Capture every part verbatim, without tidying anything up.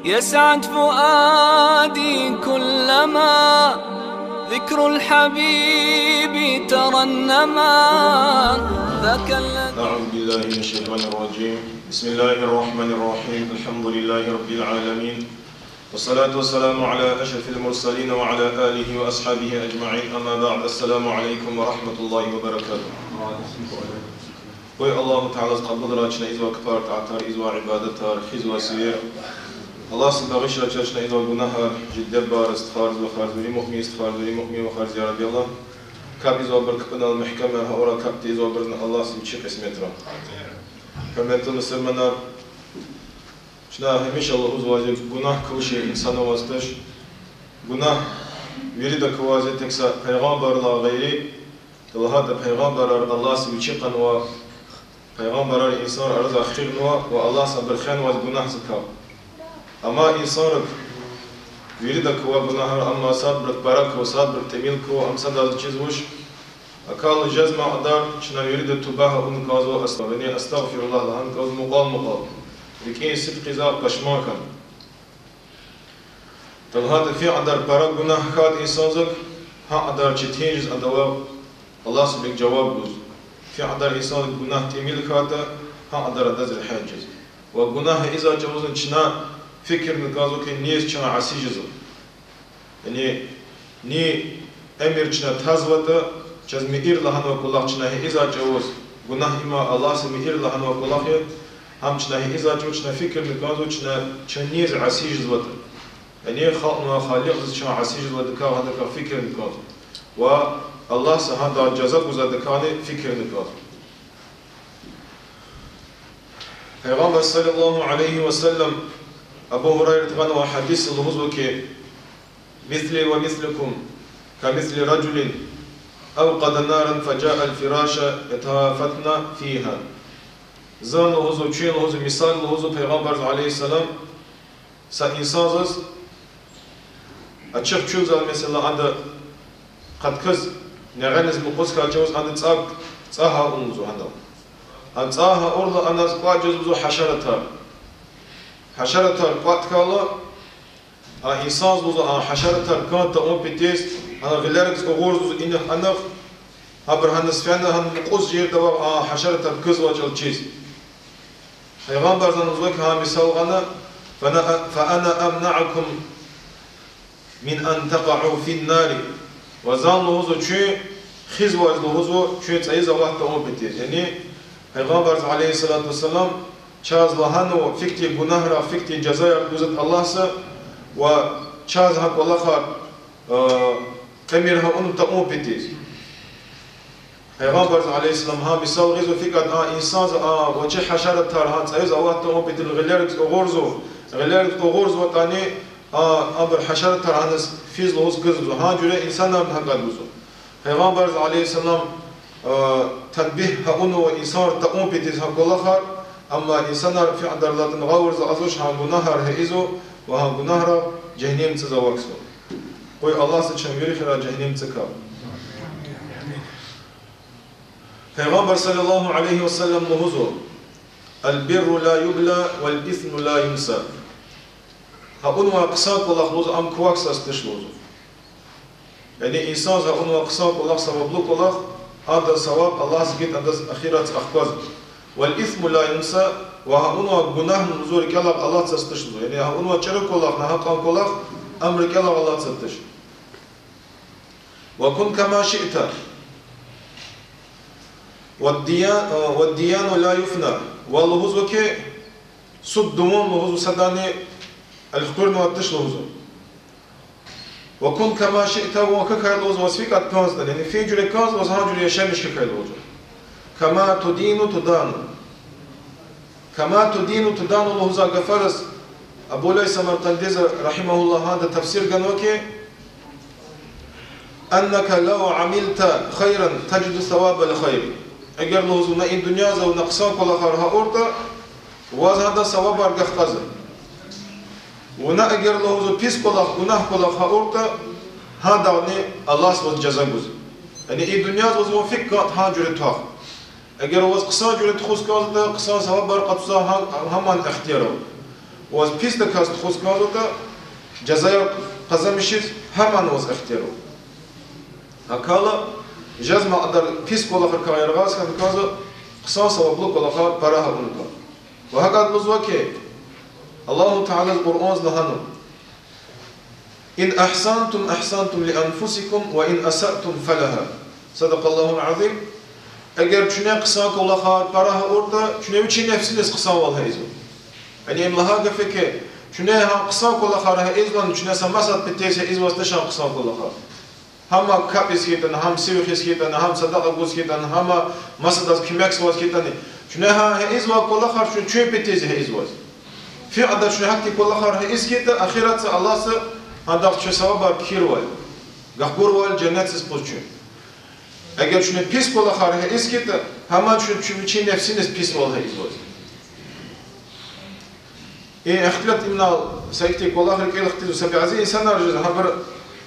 يسعد فؤادي كلما ذكر الحبيب ترنما. ذاك الذي أعوذ بالله من الشيطان الرجيم. بسم الله الرحمن الرحيم. الحمد لله رب العالمين. والصلاة والسلام على أشرف المرسلين وعلى آله وأصحابه أجمعين. أما بعد. السلام عليكم ورحمة الله وبركاته. Къуй Аллагьу Таалади кьабулрай чна ийизвай кпӀар, тӀаатар, ийизвай ибадатар, хуьзвай сивер. Аллагьди багъишрай чаз чна ийизвай гунагьар, жи диде-бубайриз, стхайриз, вахариз, вири муъмин стхайриз, вири муъмин вахариз, я Рабби Аллагь. КапӀ ийизвайбур кпӀунал мягькемарай, гьа авурай капӀ тийизвайбурузни Аллагьди вичи кьисметрай. Гьуьрметлу мусурманар, чна гьамиша лугьузвайди я, гунагь квачир инсан авайди туш. Гунагь вирида квайди тек са пайгъамбаррилай гъейри, лагьайтӀа пайгъамбарар Аллагьди вичи кьунва, пайгъамбарар инсанрин арада хкягънава ва Аллагьди абур хвенвайди гунагьдикай. Амма инсанрик вирида квай гунагьар, амма садбуру пара ква, садбуру тӀимил ква, ам садазни чизвач. Акал жезмай кьадар чна вирида туба авун кӀанзава, астагъ-, яни астагъфируллагь лагьана кӀанзава мукьвал-мукьвал, рикӀин сидкьидай, пашман хьана. ТӀа лагьайтӀа фикьадар пара гунагь хьайитӀа инсандик, гьа кьадар четин жез адавай Аллагьдин вилик жаваб гуз. Фикьадар инсандик гунагь тӀимил хьайитӀа, гьа кьадар адаз регьят жез. Ва гунагь ийизвай чӀавузни чна фикирна кӀанзава хьи, низ чна аси жезва. Яни, ни эмир чна тазватӀа, чаз мийир лагьанвай кӀвалах чна гьа ийизвай чӀавуз, гунагь им Аллагьди мийир лагьанвай кӀвалах я, гьам чна гьа ийизвай чӀавуз чна фикирна кӀанзава, чна, чна низ аси жезватӀа. Яни халкьнавай Халикьдиз чна аси жезвайдакай, гьадакай фикирна кӀанзава. Ва Аллагьди гьадан жаза гузвайдакайни фикирна кӀанзава. Пайгъамбар صلى الله عليه وسلم Абу Гьурайрадиз гъанвай гьадисда лугьузва хьи: مثلي ومثلكم كمثل رجل أوقد نارا فجاء الفراش يتهافتان فيها. Зун лугьузва, чун лугьузва, мисал лугьузва Пайгъамбарза عليه السلام, са инсанзаз, ачух чуьлзал, месела, ада къатказ, негъениз мукъуз хьайи чӀавуз ада цӀа, цӀа гьа авун лугьузва гьанал. А цӀа гьа авурла аназ кӀватӀ жез лугьузва гьашаратар. Гьашаратар кӀватӀ хьайила, а инсанза лугьузва а гьашаратар кӀан тавун петиз, ана гъилерик угъурзава лугьузва инихъ-анихъ, гьабур гьаниз фена, гьана мукъуз жирдавагъ а гьашаратар кузвай чӀал чиз. Пайгъамбарза лугьузва хьи, гьа мисал гъана: فأنا، فأنا أمنعكم من أن تقعوا في النار. Ва зун лугьузва чуьн хизвай лугьузва чуьн цӀаиз ават тавун петиз. Яни Пайгъамбарза عليه الصلاة والسلام чаз лагьанва фикьтин гунагьрай фикьтин жазаяр гузватӀа Аллагьди, ва чаз гьа кӀвалахар, э, эмир гьа авун тавун петиз. Пайгъамбарза عليه السلام гьа мисал гъизва фикьад, а инсанза а вичи гьашаратар гьа цӀаиз ават тавун петил гъилерик угъурзава, гъилерик угъурзаватӀани, а, абур гьашаратар гьаниз физ лугьуз кузва, гьа жуьре инсанарни гьакӀ гузва. Пайгъамбарза عليه السلام, э, танбигь гьа авунва инсанрин тавун петиз гьа кӀвалахар, амма инсанар фикьадар алатна гъавурда акьазвач, гьа гунагьар гьа ийизва ва гьа гунагьрай жегьеннемдиз акьазва. Къуй Аллагьди чун вири хьурай жегьеннемдикай. Пайгъамбар صلى الله عليه وسلم лугьузва: البر لا يبلى والإثم لا ينسى. Гьа авунвай хъсан кӀвалах лугьузва, ам квахьзавайди туш лугьузва. Яни инсанза гьа авунвай хъсан кӀвалах, саваблу кӀвалах, адан саваб Аллагьди гайитӀа адаз ахиратда ахквазва. والإثم لا ينسى, ва гьа авунвай гунагьни лугьузва рикӀелай алатзавайди туш лугьузва. Яни гьа авунвай чӀуру кӀвалахни гьа кьван кӀвалах, ам рикӀелай алатзавайди туш. وكن كما شئت والديا-، والديان لا يفنى. Ва лугьузва хьи, суд-дуван лугьузва садани элкъуьрнавайди туш лугьузва. وكن كما شئت, вун хьухь лугьузва, ваз фикьад кӀанзаватӀани, яни фин жуьре кӀанзаваз гьа жуьре яшамиш хьухь лугьузва. كما تدين تدان. كما تدين تدان лугьузвай гафариз Абу Лайс Самаркъандиди, رحمه الله, гьада тафсир ганва хьи: أنك لو عملت خيرا تجد ثواب الخير. Эгер лугьузва вуна и дуьньяза вуна хъсан кӀвалахар гьа авуртӀа, ваз гьадан савабар гахкьазва. Вуна эгер лугьузва пис кӀвалах, гунагь кӀвалах гьа авуртӀа, гьадални Аллагьди ваз жаза гузва. Яни и дуьньяза ваз вун фикӀ кӀан гьа жуьре твах. Эгер ваз хъсан жуьре тухуз кӀанзаватӀа, хъсан савабар къачузвай гьа-, гьаман ихтияр ава. Ваз писдаказ тухуз кӀанзаватӀа, жазаяр къазанмишиз гьаман ваз ихтияр ава. ГьакӀ хьайила, жезмай кьадар пис кӀвалахрикай яргъаз хьана кӀанзава, хъсан саваблу кӀвалахар пара авуна кӀанда. Ва гьакӀ лугьузва хьи, Аллагьу Таалади Къуръанза лагьанва: إن أحسنتم أحسنتم لأنفسكم وإن أسأتم فلها. صدق الله العظيم. Эгер чуьне хъсан кӀвалахар пара авуртӀа, чуьне вичин нефсиниз хъсанвал ийизва. Яни им лагьай гаф я хьи, чуьне гьа хъсан кӀвалахар ийизвани, чуьне са масад патал ийизвач ша хъсан кӀвалахар. Гьам капӀ ийиз хьайитӀани, гьам сив хуьз хьайитӀани, гьам садакьа гуз хьайитӀани, гьам масадаз куьмекзаваз хьайитӀани. Чуьне гьа ийизвай кӀвалахар чуьн, чуьн патал ийизвач. Фикьадар чуьне гьахьтин кӀвалахар ийиз хьайитӀа, ахиратда Аллагьди гьадахъ чуьн савабар кхьирвал, гахгурвал женнетдиз къуз чуьн. Эгер чуьне пис кӀвалахар ийиз хьайитӀа, гьам чуьн, чуьн вичин нефсиниз писвал ийизвач. И ихтилат имнал са ихьтин кӀвалах рикӀел хтизва, са бязи инсанар жезва, гьабур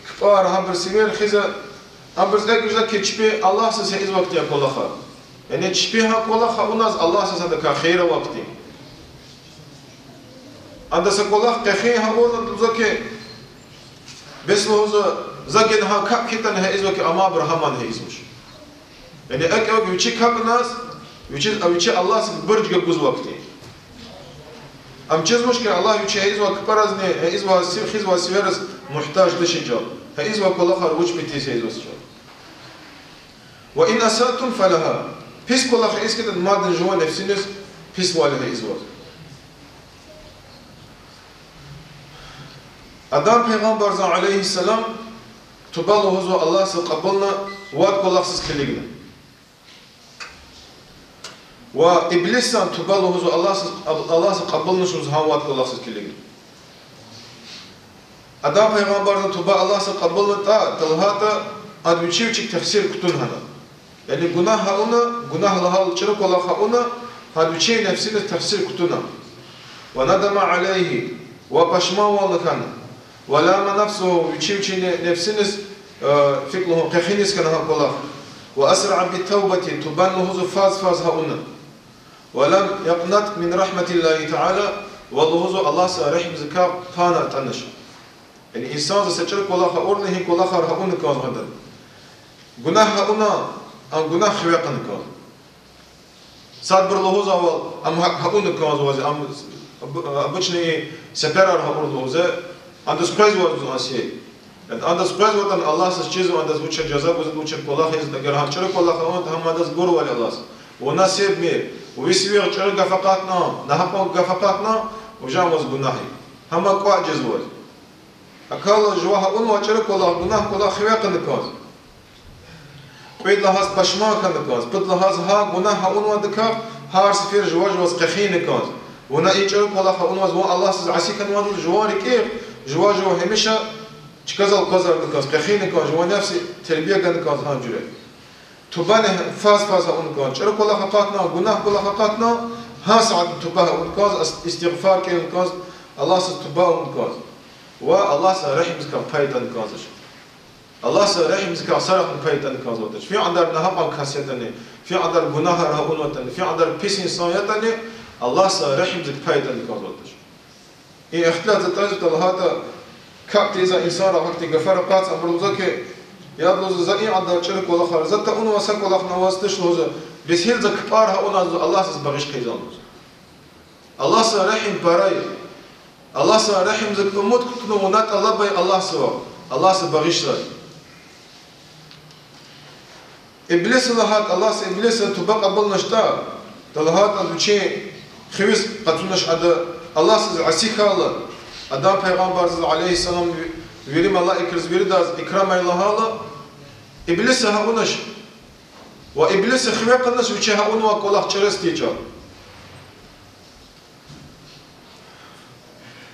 кпӀар, гьабур сивер хуьзва, абуруз экӀ жезва хьи чпи Аллагьдиз ийизвай хьтин кӀвалахар. Яни чпи гьа кӀвалах авунваз Аллагьдиз адакай хийир авай хьтин. Ада са кӀвалах къехин авуртӀа, лугьузва хьи, бес, лугьузва, за гена гьа капӀ хьайитӀани ийизвай хьи, амма абуру гьамни ийизвач. Яни экӀ авай вичи капӀуназ, вичи, вичи Аллагьдиз бурж гузвай хьтин. Ам чизвач хьи, Аллагь вичи ийизвай кпӀаразни, ийизвай сив, хуьзвай сивераз мугьтаж туширчӀал, ийизвай кӀвалахар вуч патал ийизвачтӀа. وإن أسأتم فلها. Пис кӀвалах ийиз хьайитӀа, мадни жуван нефсиниз писвал ийизвач. Адам пайгъамбарзан, عليه السلام, туба, лугьузва, Аллагьди кьабулна вад кӀвалахсиз килигна. Ва иблисзан туба, лугьузва, Аллагьди, Аллагьди кьабулнач лугьуз гьа вад кӀвалахсиз килигна. Адам пайгъамбарзан туба Аллагьди кьабулнатӀа, талгьатӀа, ада вичи вичик тахсир кутуна гьана. Яни гунагь авуна, гунагь лагьайла чӀуру кӀвалах авуна, гьада вичин нефсиниз тахсир кутуна. وندم عليه, ва пашманвална хьана. ولام نفسه, вичи вичин не-, нефсиниз, э, фикӀ лугьун, къехиниз хьана гьа кӀвалах. وأسرع بالتوبة, тубани, лугьузва, фаз-фаз авуна. ولم يقنط من رحمة الله تعالى, ва, лугьузва, Аллагьдин регьимдикай пана атӀанач. Яни инсанди са чӀуру кӀвалах авурла, гьи кӀвалахар авуна кӀанзава гьада. Гунагь авуна, ам гунагь хиве кьуна кӀанзава. Садбуру лугьузвайвал, ам гьа-, авуна кӀанзава, ам обычный сеперар авур лугьузва, адаз къвезвайди я. Адаз къвезватӀани, Аллагьди чизва, адаз вуч жаза гуз, вуч кӀвалах ийиз, эгер гьа чӀуру кӀвалах авунатӀа, гьам адаз гурвал я Аллагьди. Вуна себ мир, ви сивгъ чӀуру гаф акъатна, нагьакьан гаф акъатна, уже ам ваз гунагь я. Гьам кӀватӀ жезва. ГьакӀ хьайила жува авунвай чӀуру кӀвалах, гунагь кӀвалах хиве кьуна кӀанзава. Кьвед лагьайди пашман хьана кӀанзава, пуд лагьайди гьа гунагь авунвайдакай гьар сефер жува-жуваз къехина кӀанзава. Вуна и чӀуру кӀвалах авунваз, вун Аллагьдиз аси хьанвайди жуван рикӀе, жува-жув гьамиша чкадал аквазарна кӀанзава, къехина кӀанзава, жуван нефсиз тербия гана кӀанзава гьа жуьре. Тубани фаз-фаз авуна кӀанзава, чӀуру кӀвалах акъатна, гунагь кӀвалах акъатна, гьа сятда туба авуна кӀанзава, ас-, истигъфар кӀелна кӀанзава, Аллагьдиз туба авуна кӀанзава. Ва Аллагьдин регьимдикай пай атӀана кӀанзавач. Аллагьдин регьимдикай садрани пай атӀана кӀанзаватӀа. Фикьадар нагьакьан кас ятӀани, фикьадар гунагьар авунватӀани, фикьадар пис инсан ятӀани, Аллагьдин регьимдикай пай атӀана кӀанзаватӀа. И ихтилат затӀ я, талгьатӀа, капӀ тийизвай инсанри гьахьтин гафар акъатзава, абуру лугьузва хьи, я, лугьузва, за и кьадар чӀуру кӀвалахар, за тавунвай са кӀвалахни авайди туш лугьузва, бес гила за кпӀар авунваз Аллагьдиз багъиш хъийизвани лугьузва. Аллагьдин регьим пара я. Аллагьдин регьимдикай умуд кутуна вуна тӀалабай Аллагьдивай, Аллагьди багъишзавай. Иблис лагьайтӀа, Аллагьди Иблисдин туба кьабулнач, талгьатӀа вичин хивиз къачунач ада, Аллагьдиз аси хьайила, Адам пайгъамбардиз, عليه السلام, ви-, вири малаикриз, виридаз икрам ая лагьайла, Иблис авунач, ва Иблис хиве кьунач вичи авунвай кӀвалах чӀуру тийижал.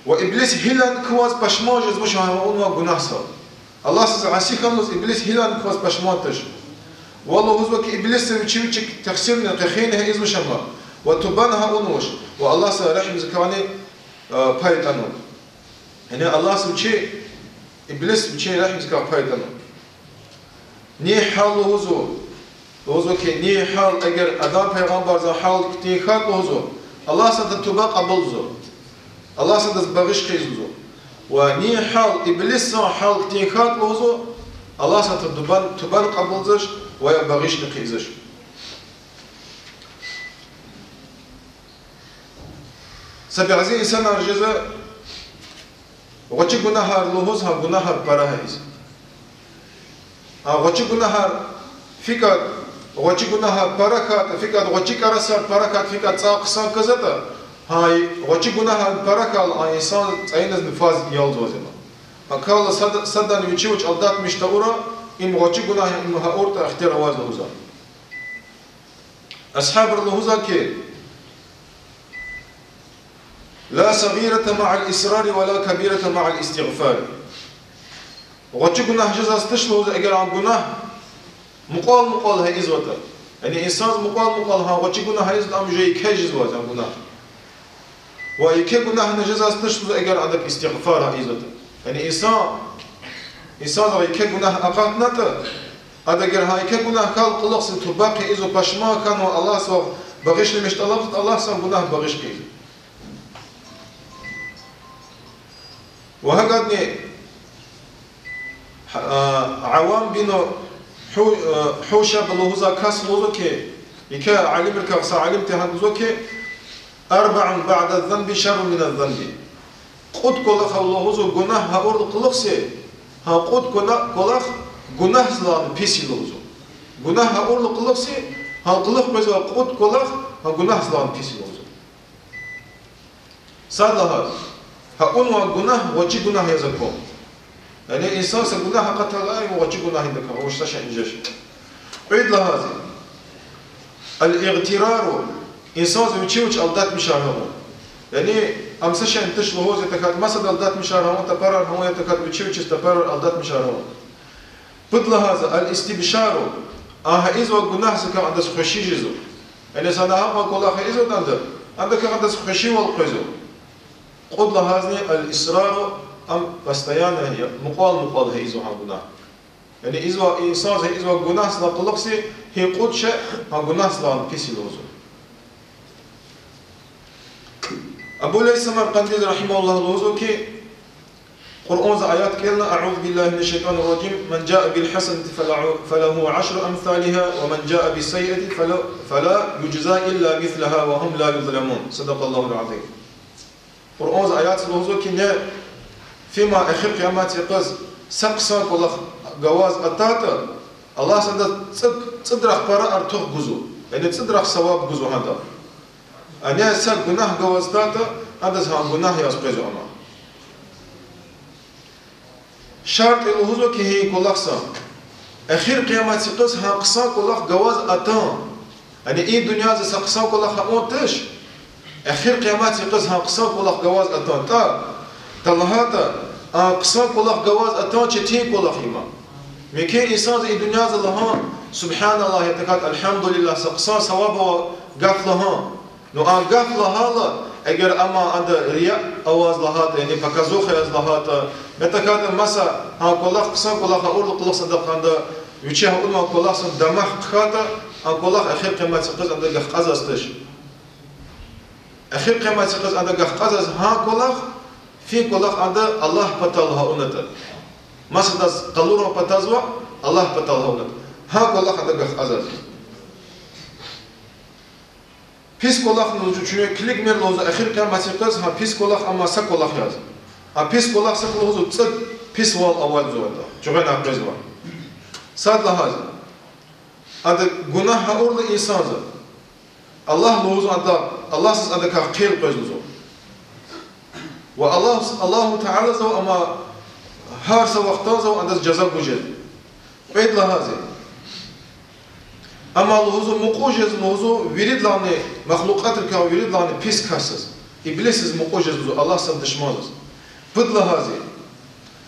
Ва Иблис гьилани кваз пашман жезва вуч авунвай гунагьдал. Аллагьдиз аси хьанваз Иблис гьилани кваз пашман туш. Ва лугьузва хьи, Иблисди вичи вичик тахсирни къехини ийизвач ам, ва тубани авунвач, ва Аллагьдин регьимдикайни, а, пай атӀанва. Яни Аллагьди вичи, Иблис вичин регьимдикай пай атӀанва. Ни гьал лугьузва, лугьузва хьи, ни гьал, эгер Адам пайгъамбардин гьал хьтин хьайитӀа лугьузва, Аллагьди садрани туба кьабулзава. Аллагьсан адаз багъиш хъийизва. Ва ни гьал, иблиссан гьал хьтин хьайтӀа лугьузва, Аллагьсан тубан, тубан кьабулзавач ва я багъишни хъийизавач. Са бязи инсанар жезва, гъвечӀи гунагьар лугьуз, гьа гунагьар пара хьайиз. А гъвечӀи гунагьар фикӀад, гъвечӀи гунагьар пара хьайитӀа, фикӀад гъвечӀи кӀарасар пара хьайитӀа, фикӀад цӀай хъсан кӀанзаватӀа, гьа гъвечӀи гунагьар пара хьайила, а инсан цӀайиниз нифаз ялзавазва. Акьван сад-, садан вичи вич алдатмиш тавуртӀа, им гъвечӀи гунагь я, им гьа авуртӀа ихтияр аваз лугьузва. Асгьабри лугьузва хьи, لا صغيرة مع الإصرار ولا كبيرة مع الاستغفار. ГъвечӀи гунагь жезвайди туш лугьузва, эгер а гунагь мукьвал-мукьвал гьа ийизватӀа. Яни инсандиз мукьвал-мукьвал гьа гъвечӀи гунагь гьа ийизватӀа, ам уже еке жезвайди я гьа гунагь. Ва еке гунагьни жезвайди туш лугьузва, эгер адак истигъфар гьа ийизватӀа. Яни инсан, инсандиз еке гунагь акъатнатӀа, ада эгер гьа еке гунагь хьайила кьулухъ туба хъийизва, пашман хьанва, Аллагьдивай багъишламиш тӀалабзаватӀа, Аллагьди гьа гунагь багъиш хъийизва. Ва гьакӀни, а, Авам бин Гьу-, а, Гьушаб лугьузвай кас лугьузва хьи, еке алимрикай са алим тир, гьада лугьузва хьи, أربع بعد الذنب شر من الذنب. Кьуд кӀвалах ава лугьузва гунагь гьа авурла кьулухъ, гьа кьуд кӀвала-, кӀвалах гунагьдилайни пис я лугьузва. Гунагь гьа авурла кьулухъ, гьа кьулухъ къвезвай кьуд кӀвалах гьа гунагьдилайни пис я лугьузва. Сад лагьайди, гьа авунвай гунагь гъвечӀи гунагь яз акун. Яни инсан са гунагь акъатайла, ай, гъвечӀи гунагь я, адакай вуч са шейни жеч. Кьвед лагьайди, الاغترار, инсандиз вичи вич алдатмишар авун. Яни ам са шейни туш лугьуз, я тахьайтӀа масад алдатмишар авун, тапарар авун, я тахьайтӀа вичи вичиз тапарар, алдатмишар авун. Пуд лагьайди, الاستبشار, а гьа ийизвай гунагьдикай адаз хвеши жезва. Яни са нагьакьан кӀвалах ийизватӀа ада, адакай адаз хвешивал къвезва. Кьуд лагьайдини, الاصرار, ам постоянно я, мукьвал-мукьвал гьа ийизва гьа гунагь. Яни ийизвай, инсандиз ийизвай гунагьдилай кьулухъ гьи кьуд шей гьа гунагьдилайни пис я лугьузва. Абу Лайс Самаркъандиди, رحمه الله, лугьузва хьи, Къуръанза аят кӀелна: أعوذ بالله من الشيطان الرجيم، من جاء بالحسنة فله، فله عشر أمثالها، ومن جاء بالسيئة فلا، فلا يجزى إلا مثلها وهم لا يظلمون. صدق الله العظيم. Къуръанза аят лугьузва хьи, не, фима эхир къиямат йикъаз са хъсан кӀвалах гваз атайтӀа, Аллагьди адаз цӀуд, цӀудрахъ пара артух гузва, яни цӀудрахъ саваб гузва гьада. А не са гунагь гваз атайтӀа, адаз гьа гунагь яз къвезва ама. ШартӀ лугьузва хьи гьи кӀвалахза, эхир къиямат йикъаз гьа хъсан кӀвалах гваз атун, яни и дуьньяза са хъсан кӀвалах авун туш, эхир къиямат йикъаз гьа хъсан кӀвалах гваз атун тӀа, та лагьайтӀа, а хъсан кӀвалах гваз атун четин кӀвалах я ма. Мумкин инсандиз и дуьньяза лагьун سبحان الله, я тахьайтӀа الحمد لله, са хъсан саваб авай гаф лагьун. Ну а гаф лагьайла, эгер амма ада рия аваз лагьайтӀа, яни показуха яз лагьайтӀа, я тахьайтӀа маса гьа кӀвалах, хъсан кӀвалах авурла кьулухъ садакьанда, вичи гьа авунвай кӀвалахзан дамах хъхьайтӀа, а кӀвалах эхир къиямат йикъаз адак ахкьазвайди туш. Эхир къиямат йикъаз адак ахкьазвайди гьа кӀвалах, фин кӀвалах ада Аллагь патал гьа авунатӀа. Масадаз къалурун патал ваъ, Аллагь патал гьа авунатӀа. Гьа кӀвалах адак ахкьазвайди. Пис кӀвалахни лугьузва, чуьне килигмир лугьузва, эхир къиямат йикъаз гьа пис кӀвалах амма са кӀвалах яз. А пис кӀвалахзахъ лугьузва цӀуд писвал авайди лугьузва ада, чуьгъвена къвезва. Сад лагьайди, ада гунагь авурла инсандиз, Аллагь лугьузва ада, Аллагьдиз адакай хъел къвез лугьузва. Ва Аллагь, Аллагьу Таалаза ама гьар са вахтанза адаз жаза гуз жез. Кьвед лагьайди, амма лугьузва мукьув жез лугьузва виридалайни, махлукьатрикай виридалайни пис касдиз, иблисдиз мукьув жез лугьузва, Аллагьдин душмандиз. Пуд лагьайди,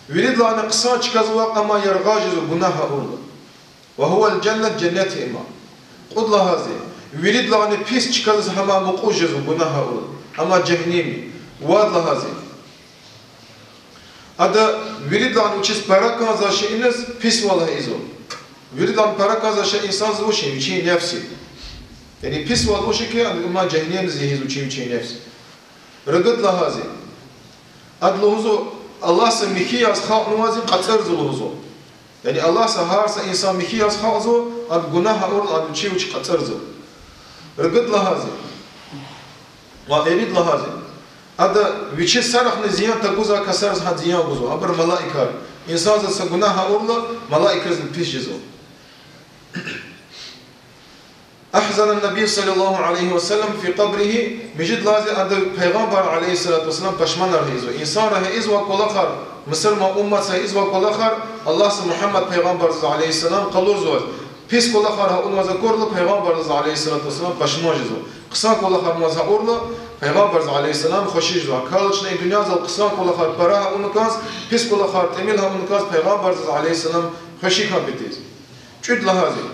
виридалайни хъсан чкадиз ваъ, амма яргъаз жезва гунагь авурла. وهو الجنة, женнет я ама. Кьуд лагьайди, виридалайни пис чкадиз гьама мукьув жезва гунагь авурла, ама жегьеннем я. Вад лагьайди, ада виридалайни вичиз пара кӀанзавай шейиниз писвал ийизва. Виридалайни пара кӀанзавай шей инсандиз вуч я? Вичин нефс я. Яни писвал вуч я хьи, ама жегьеннемдиз ийизва вичин, вичин нефс. Ругуд лагьайди, Ада лугьузва, Аллагьса михьи яз халкьнавайзи кьацӀарзава лугьузва. Яни Аллагьса гьар са инсан михьи яз халкьзава, ада гунагь авурла ада вичи вич кьацӀарзава. Ругуд лагьайзи, ва ирид лагьайзи, ада вичи сарахъни зиян тагузвай касариз гьа зиян гузва, абур малаикар. Инсанза са гунагь авурла, малаикризни пис жезва. أحزن النبي صلى الله عليه وسلم في قبره, муьжуьд лагьайзи ада Пайгъамбар عليه الصلاة والسلام пашманар гьа ийизва. Инсанра гьа ийизвай кӀвалахар, мусурман умматза гьа ийизвай кӀвалахар, Аллагьса Мугьаммад пайгъамбарзаз عليه السلام къалурзаваз, пис кӀвалахар гьа авунваз акурла, Пайгъамбарзаз عليه الصلاة والسلام пашман жезва. Хъсан кӀвалахар авунваз гьа авурла, Пайгъамбарзаз عليه السلام хвеши жезва. ГьакӀ хьайила чна и дуьньядал хъсан кӀвалахар пара гьа авуна кӀанз, пис кӀвалахар тӀимил гьа авуна кӀанз, Пайгъамбарзаз عليه السلام хвеши хьана патал. КӀуьд лагьайзи,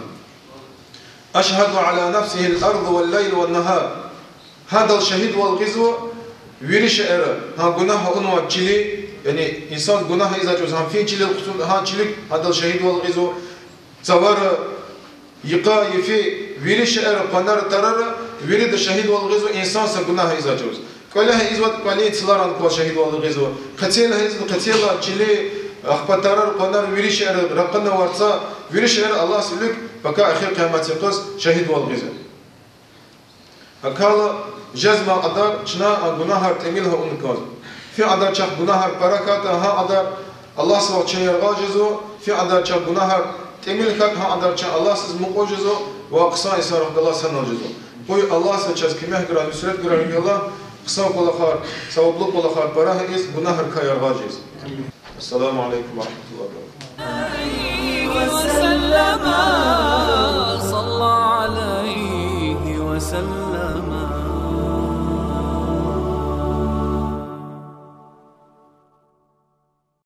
أشهد على نفسه الأرض والليل والنهار. Гьадал шагьидвал гъизва вири шейэр, гьа гунагь авунвай чили, яни инсанза гунагь ийизвай чӀавуз гьам фин чилел хъувун, гьа чилик гьадал шагьидвал гъизва, цавара, йикъа, йифи, вири шейэр, къванера, тарара, вирида шагьидвал гъизва инсан са гунагь ийизвай чӀавуз. КӀвале гьа ийизватӀа кӀвалин цларан кваз шагьидвал гъизва. Къецел гьа ийизватӀа къецелар, чили, ахпа тарар, къванар, вири шейэр, ракъана, варцар, вири шейэр Аллагьса вилик пака эхир къиямат юкъуз шагьидвал гъизва. ГьакӀ хьайила жезмай кьадар чна а гунагьар тӀимил гьа авуна кӀанз. Фи кьадар чахъ гунагьар пара хьайитӀа, гьа кьадар Аллагьсавай чун яргъаз жезва, фи кьадар чахъ гунагьар тӀимил хьайитӀа, гьа кьадар чун Аллагьсаз мукьув жезва ва хъсан инсанрихъ галаз санал жезва. Къуй Аллагьса чаз куьмек гурай, нусрет гурай, я Аллагь, хъсан кӀвалахар, саваблу кӀвалахар пара гьа ийиз, гунагьрикай яргъаз жез. السلام عليكم ورحمة الله وبركاته. وسلم، صلى عليه وسلم.